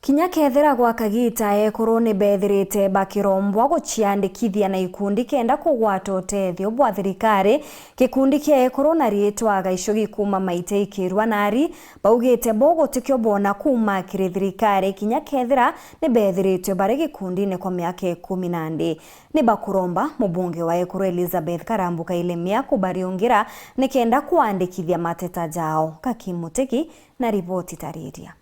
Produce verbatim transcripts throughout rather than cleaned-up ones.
Kinya kethira gwa kagiita ekuru ni beethirite bakirombwa guciandikithia na ikundi kenda kugwata utethio bwa thirikari, gikundi kia ekuru na riitwa Gaicũgi kuuma Maitei Kiirua Nari baugite bo gutikio boona kuuma kiri thirikari kinya kethira ni beethiritwe bari gikundine kwa miaka ikumi na ndi. Ni bakuromba mubunge wa ekuru Elizabeth Karambu Kailemia kubariungira nikenda kwandikithia mateta jao. Kaki Mutigi na riboti tariria.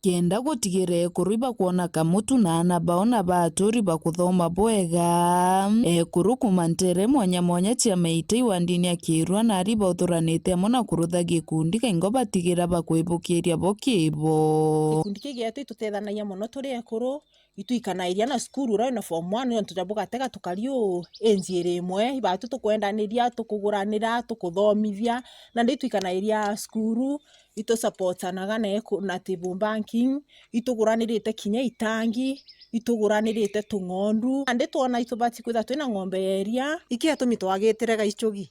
Kenda gutigira ekuru ibakwona kamutu na aana bao na baaturi bakuthoma bwega. Ekuru kuuma nteere mwanya mwanya cia Maitei wandini ya Kiirua Nari bauthuranite amwe na kurutha gikundi kaingo batigira bakwibukiria bo kibo. Gikundi kii gietu itutethanagia mono turi ekuru, itwikanairia na cukuru uria wina form one, nontu ja bugatega tukari uu injiiri imwe, ibaatu tukwendaniria, tukuguranira, tukuthomithia, nandi itwikanairia cukuru, itusupportanaga na eku-, na table banking, ituguranirite kinya itangi, ituguranirite tung'ondu. Nandi twona itubati kwithirwa twina ng'ombe ya iria. Iki gitumi twagitire Gaichugi.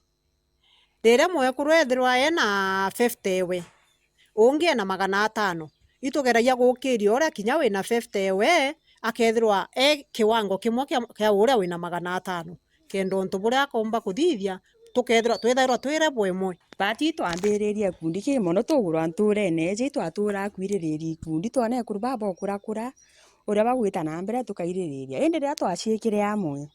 Riria mwekuru ethirwa ena fifty ewe, ungi ena magana atano, itugeragia gukiria uria kinya wina fifty ewe akethirwa e kiwango kimwe kia, kia uria wina magana atano, kenda untu buria akomba kuthithia, tukethirwa, twithairwa twire bwemwe. Bati twambiririe gikundi kii mono tugurwa nturene iji, itwatuura kwiririria ikundi, twona ekuru baba ukurakura, uria bagwita na mbere tukaiririria. Indi riria twaciikire amwe,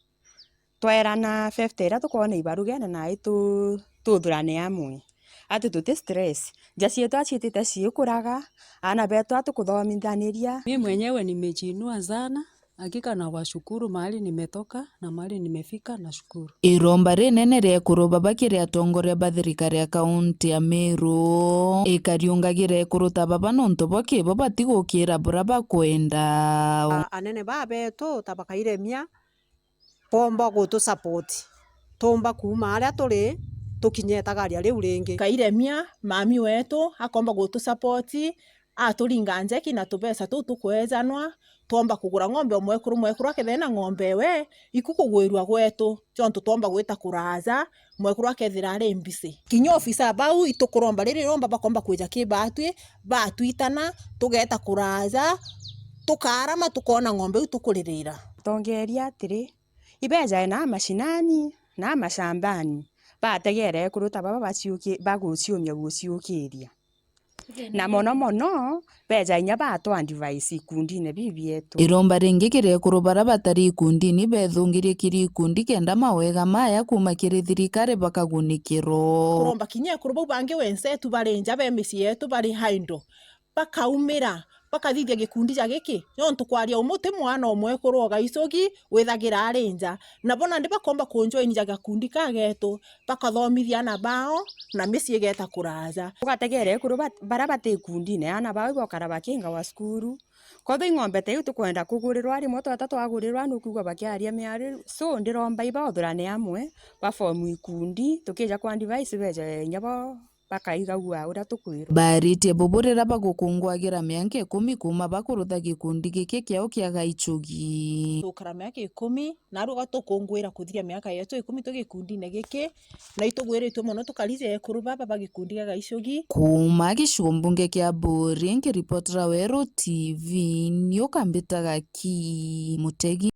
twaerana fifty iria tukoona ibarugene nai tu-, tuthurane amwe. Ati tuti stress. Nja cietu aciitite ciikuraga, aana betu atukuthomithaniria. Mi mwenyewe nimejiinua sana, hakika nawashukuru mahali nimetoka na mahali nimefika, nashukuru. Iromba rinene ria ekuru baba kiri atongoria ba thirikari ya kaunti ya Meru, ikariungagira ekuru ta baba nontu bo kibo batigukira buria bakwenda. A-, anene baa betu ta bakairemia, boomba gutu support, tuumba kuuma aria turi, tukinye itagaria riu ringi. Kairemia, mami wetu, akoomba gutu support, aturinga njeki na tubeca tuu tukwejanwa, twomba kugura ng'ombe o mwekuru. Mwekuru akethira ena ng'ombe ewe, iku kugwirua gwetu, jontu twomba gwita kuraja, mwekuru akethira ari mbisi. Kinya ofisa bau itukuromba riri romba bakomba kwija ki batwi, batwitana, tugeeta kuraja, tukaarama, tukoona ng'ombe iu tukuririra. Tongeria atiri, ibejae na mashinani, na mashambani, bategere ekuru ta baba baciuki-, baguciumia guciukiria. Na mono mono, beja inya batu advice ikundine biu bietu. Iromba ringi kiri ekuru baria batari ikundini bethungirie kiri ikundi kenda mawega maya kuuma kiri thirikari bakagunikirwo. Kuromba kinya ekuru bau bangi wensetu bari nja be micii yetu bari haindo, bakaumira, bakathithia gikundi ja giki, nontu kwaria umu ti mwana o mwekuru o Gaichugi withagira ari nja. Nabo nandi bakomba kunjoinija gakundi ka getu, bakathomithia aana bao, na micii igeeta kuraja. Ugategere ekuru bat-, baria bati ikundine, aana bao ibokara bakingawa cukuru. Kwethirwa ing'ombe ta iu tukwenda kugurirwa, rimwe tweta twagurirwa, nukwigua bakiaria miario, so ndiromba ibaothurane amwe, bafomu ikundi, tukija kwa advice beje inya bo bakaigagua uria tukwirwa. Baaritie bubu riria bagukunguagira mianka ikumi kuuma bakurutha gikundi giki kiao kia Gaichugi. Tukara miaka ikumi, narua tukunguira kuthiria miaka yetu ikumi twi gikundine giki, na itugwiritue mono tukarija ekuru baba ba gikundi gia Gaichugi. Kuuma gicigo mbunge kia Buuri, nkiripotera Weru T V, ni ukambitaga ki Mutegi.